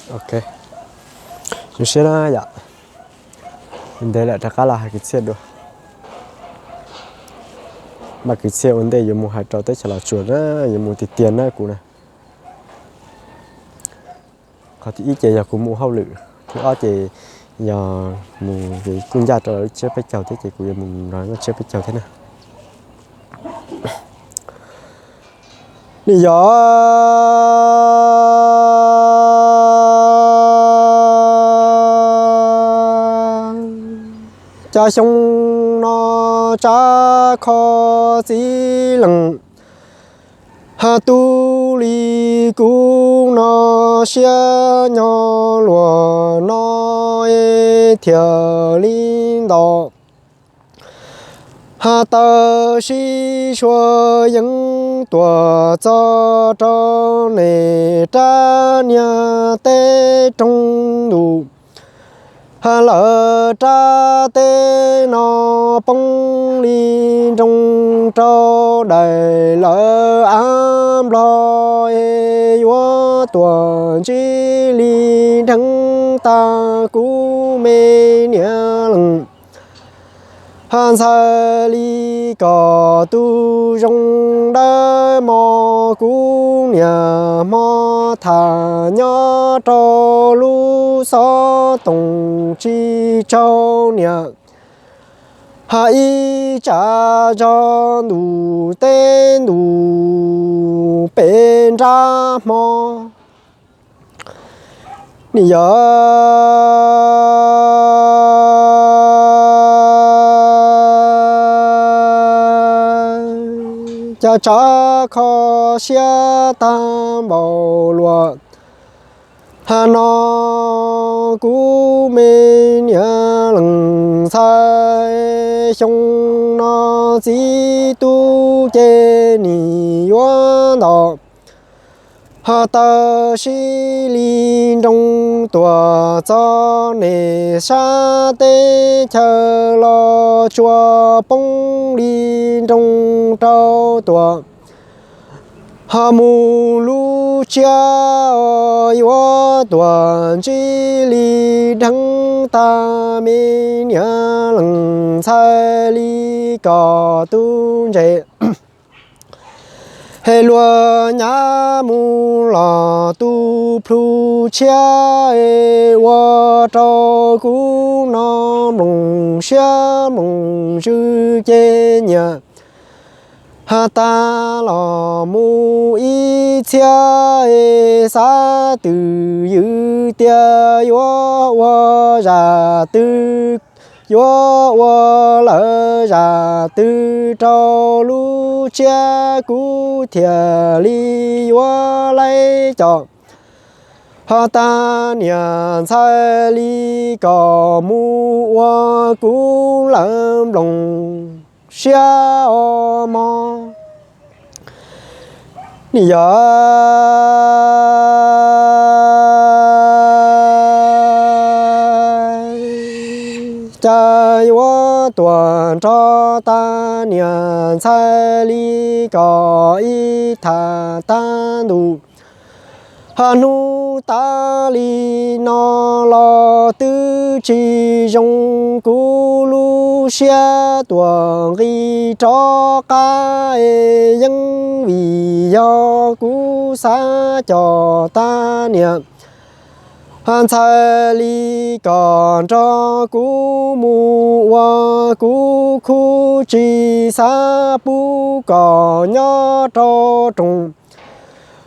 Ok, zoo siab na yom. Ntev lawm rov qab los hais kwv txhiaj dua. Mas kwv txhiaj ua ntej yuav mus hais rau teb chaws Los Tsuas na, yuav mus tiag tiag na kuv na. Qhov thib ib ces yog kuv mus hauj lwm, thib ob ces yog mus kuj ncaj rau lub tsiab peb caug thiab ces kuv yuav mus nrog lub tsiab peb caug thiab na. Nim yog cas xyoo no tsab kho txiv leej ha, tu li kuv no siab nyo luag no thiaj li ntau. Ha, tawm sib suav yeej tuaj txog rau nej rab niag teb roog ntuj. Ha, lawv rab teb no poob li nroo rau daim lawv av nplog es yuav tuaj ntsib li dheev tag kuv me niam leej. Ha, ntxhais li kom tus zoo dawb mos kuv niam hmo tham nyob rau lub xov tooj tsis tsaug niam. Ha, ib tsam zog ntuj teb ntuj pem nrab hmo. Nim yog cas tsab kho siab tag npaum luaj. Ha, no kuv me niam leej ntxhais xyoo no txiv tub ces nim yuav ntau. Ha, tawm sib li nroo tuaj txog nej sab teb chaws Los Tsuas poob li nroo rau tuaj. Ha, mus lub tsiab yuav tuaj ntsib li dheev tag me niam leej ntxhais li kom tus ntses. He luag nyab mus los tus plhu tshiab es ua rau kuv no nplooj siab nplooj zwg ces nyiam. Ha, tag los mus ib txhiab es xav twj ywm tias yuav ua zaj twg, yuav ua lawm zaj twg rau lub tsiab kuv thiaj li yuav laib cov. Ho tag niam ntxhais li kom mus ua kuv lawv nplooj siab os mog. Nim yog cas yuav tuaj nrog tag niam ntxhais li kom ib tham tag ntuj. Ho hnub tas li no los twb tsis zoo kuv lub siab tuaj nqis rov qab es yeej vim yog kuv xav coj tag niam ntxhais li kom nrog kuv mus ua kuv khub tsis xav pub kom nyob rau rooj.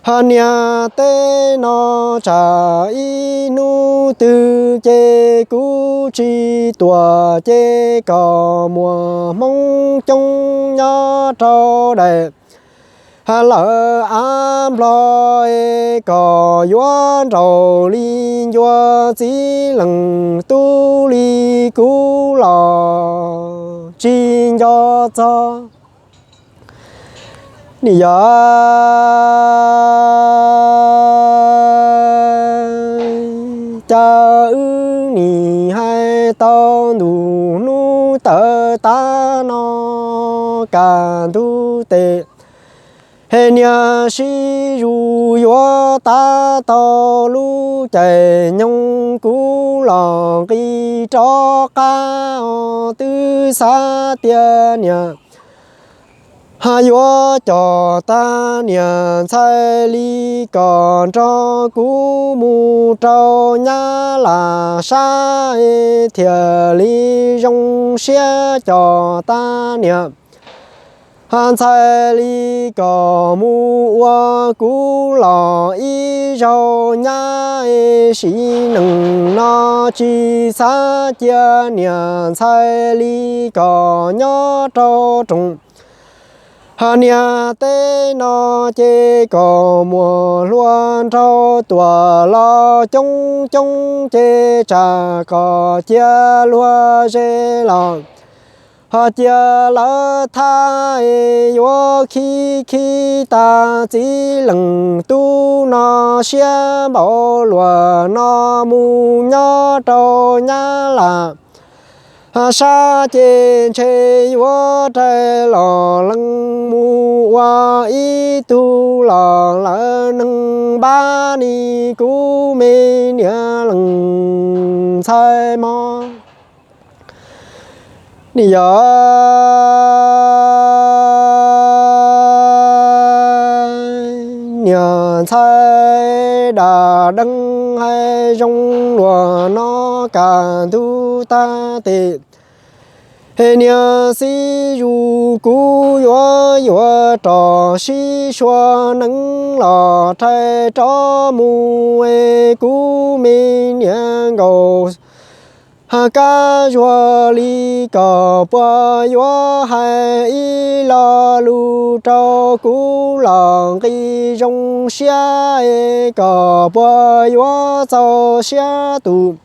Ho niam teb no tsam ib hnub twg ces kuv tsis tuaj ces kom muaj hmoob coob nyob rau daim lawv av nplog es kom yuav nraug li ncua txiv leej tub li kuv los tsis nco txog. Nim yog cas wb nim hais tau ntu hnub tawm tav no kaj ntug tes, he niam sib zus yuav tav tau lub caij nyoog kuv los nqis rov qab os, twb xav tias niam yuav coj tag niam ntxhais li kom nrog kuv mus rau Nyab Laj sab, thiaj li zoo siab coj tag niam ntxhais li kom mus ua kuv los ib zaug nyab. Sim neej no tsis xav cia niam ntxhais li kom nyob rau rooj niam teb no, ces kom muaj hluas nraug tuaj los coob coob, ces tsam kom cia luag ze los ho cia lawv thab. Yuav khib khib tag txiv leej tub no siab npaum luaj no mus nyob rau Nyab Laj sab, ces ntshe yuav rais los lees mus ua ib tug los lawm neeg npab ni kuv me niam leej ntxhais mog. Ni yog niam ntxhais dam deeb hais zoo luaj no kaj ntug tag tes, niam xib zus kuv yuav yuav rov sib sua neeb los rais rov mus es kuv me niam nkaus kab zuag li kom puas yuav hais ib lo lus rau kuv los nqi zoo siab es kom puas yuav txaus siab tus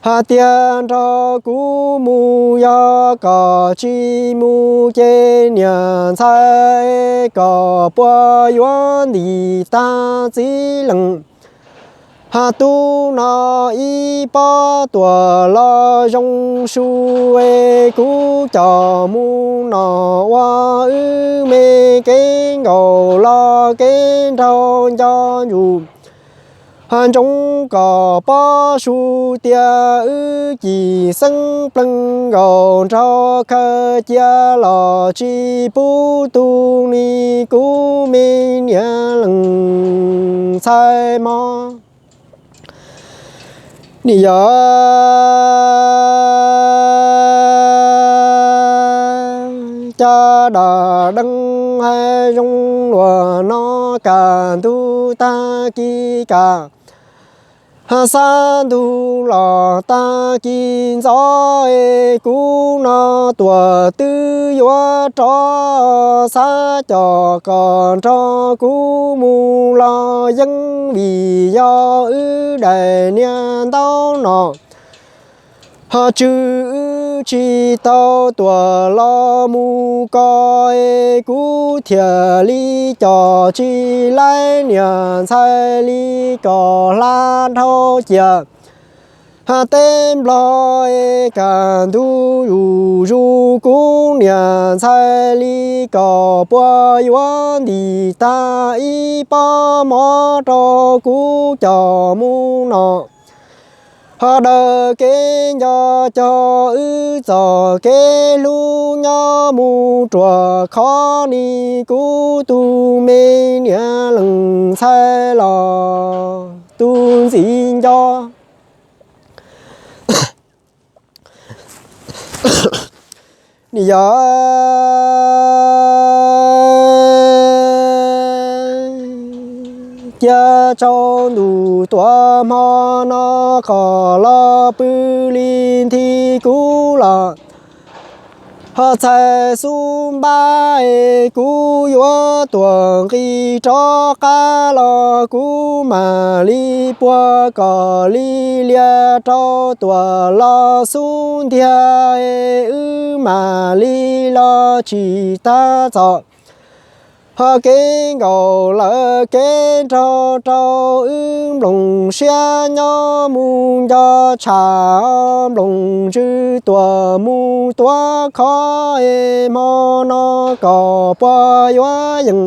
hais tias nrog kuv mus. Yog kom tsis mus ces niam ntxhais kom puas yuav ntim tag txiv leej tub no ib pob tuaj los zoo su es kuv coj mus noj ua wb me kev nkaus los kev nraug nco ntsuj ntsoov kom pob su tias wb cim xeeb pleeg nkaus nraug khaws cia los tsis pub tug ni kuv me niam leej ntxhais mog. Ni yog caj dam deeb hais zoo luaj no kaj ntug tag kis kaj xab ntug los tag kis ntxov es kuv no tuaj twb yuav rov xav coj kom nrog kuv mus los yeej vim yog wb daim niag ntaub no ho tswj wb tsis tau tuaj los mus ko es kuv thiaj li coj tsis laib niam ntxhais li kom hla dhau cia teb nplog es kaj ntug zuj zus kuv niam ntxhais li kom puas yuav ntim tag ib pob mov rau kuv coj mus noj ho daws kev nco cog wb txoj kev hlub nyob mus ruam khov ni kuv tus me niam leej ntxhais los tus ntxim nco. Ni yog cia tsaus ntuj tuaj hmo no qhov los pw li nthi kuv los ho txhais xub npab es kuv yuav tuaj nqis rov qab los kuv mam li puag kom li lias rau tuaj los xub ntiag es wb mam li los tsis tab txog ho kev nkaus lawm kev nraug rau wb nplooj siab nyob mus nco tshaj nplooj ntsws tuaj mus tuav khov es hmo no kom puas yuav yeem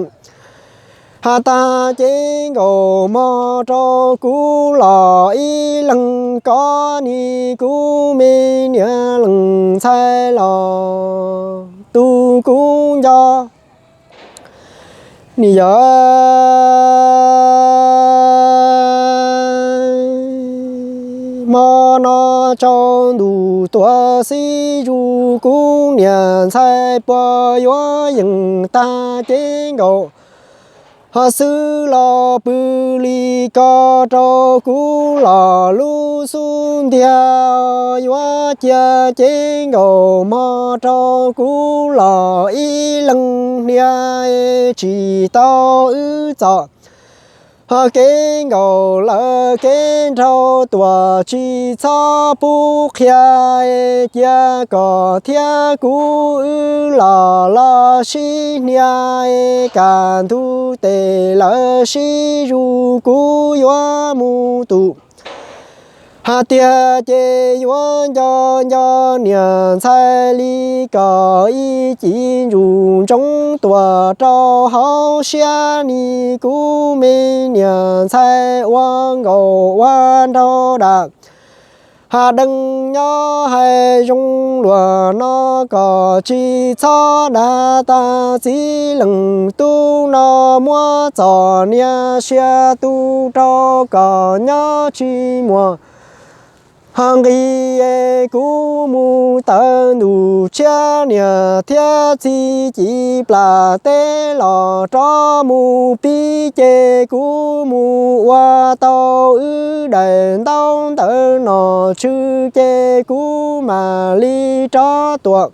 Has tas cev nkaus mog rau kuv los ib leeg, koj nim kuv me niam leej ntxhais los tus kuv nco. Nim yog hmo no tsaus ntuj tuaj xib zus, kuv niam ntxhais puas yuav yeem tag cev nkaus ho xwb los pw li ko rau kuv los lub xub ntiag. Yuav cia cev nkaus mog rau kuv los ib leeg, hnia tsis tau wb txom. Ho kev nkaus lawm kev nrau tuaj tsis txhob pub qhia, cia kom thiab kuv wb los los sib hnia, kam ntug tes lawv sib zus kuv yuav mus tus. Hais tiag ces yuav nco nco niam ntxhais li kom ib ci ntsuj ntsoov tuaj rau hauv siab, nim kuv me niam ntxhais ua nkaus ua nraug dam. Has deev nyob hais zoo luag no kom tsis txhob dag tas txiv leej tub no muab txom niam siab tu rau kom nyob tsis muaj. Ho nqis kuv mus tawm ntuj tshiab, niam thiab txiv ci plam teb los rov mus pib, ces kuv mus ua tau wb daim ntaub ntawv nom tswv, ces kuv mam li rov tuaj.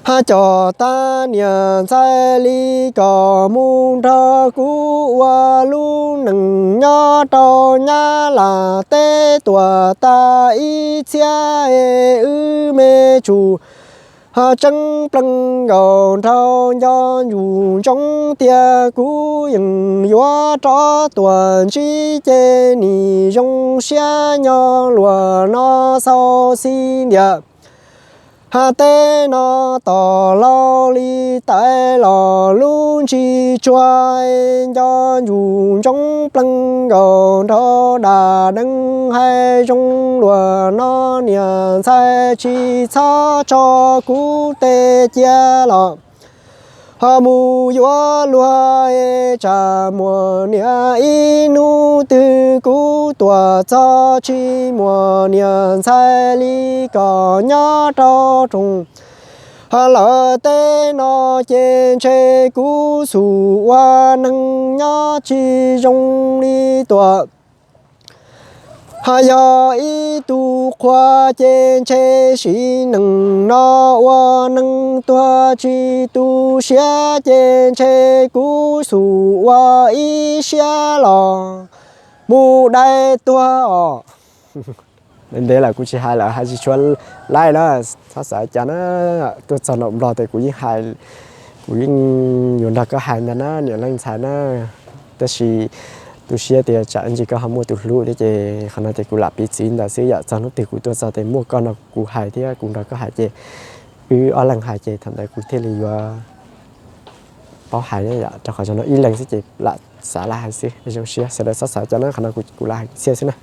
Has coj tag niam ntxhais li kom mus nrog kuv ua lub neej nyob rau Nyab Laj teb, tuaj tag ib txhiab es wb me tsuj ho tseeb plees nkaus nraug nco ntsuj ntsoov tias kuv yeej yuav rov tuaj ntsib, ces nim zoo siab nyob luag no xau xi ntiag. Has teb no tom laus li tais los lub ntsis tsuag, nco ntsuj ntsoov plees nkaus nraug dam deev, hais zoo luag no niam ntxhais tsis txhob tso kuv tes cia los ho mus yuav luag, tsam muaj niam ib hnub twg kuv tuaj txog tsis muaj niam ntxhais li kom nyob rau rooj. Ho lawm teb no ces ntshe kuv xub ua neeg nyob tsis zoo li tuaj. Ho yog ib tug qhua ces ntshe sim neej no ua neeg tuag tsis tu siab, ces ntshe kuv xub ua ib siab los mus dai tuag os. Ntev lawm kuv tsis hais lawm, hais tsis tshua laij na, txhob xav cas na. Tuaj txog nram Nplog tes kuv yeej hais, kuv yeej yuav nrog koj hais ntag na niam leej ntxhais na. Tab sis tu siab tias tsam ntsis koj ho muaj tus hlub thiab ces qhov no ces kuv lam piv txwv ntawd xwb yom. Txog hnub twg kuv tuaj txog tes muaj koj no kuv hais thiab kuv nrog koj hais ces wb ob leeg hais ces thaum ntawd kuv thiaj li yuav paub hais yom. Rau qhov zaum no ib leeg xwb ces lam xav lam hais xwb, zoo siab sawv daws txhob xav cas na, qhov no kuv lam hais txiaj xwb na.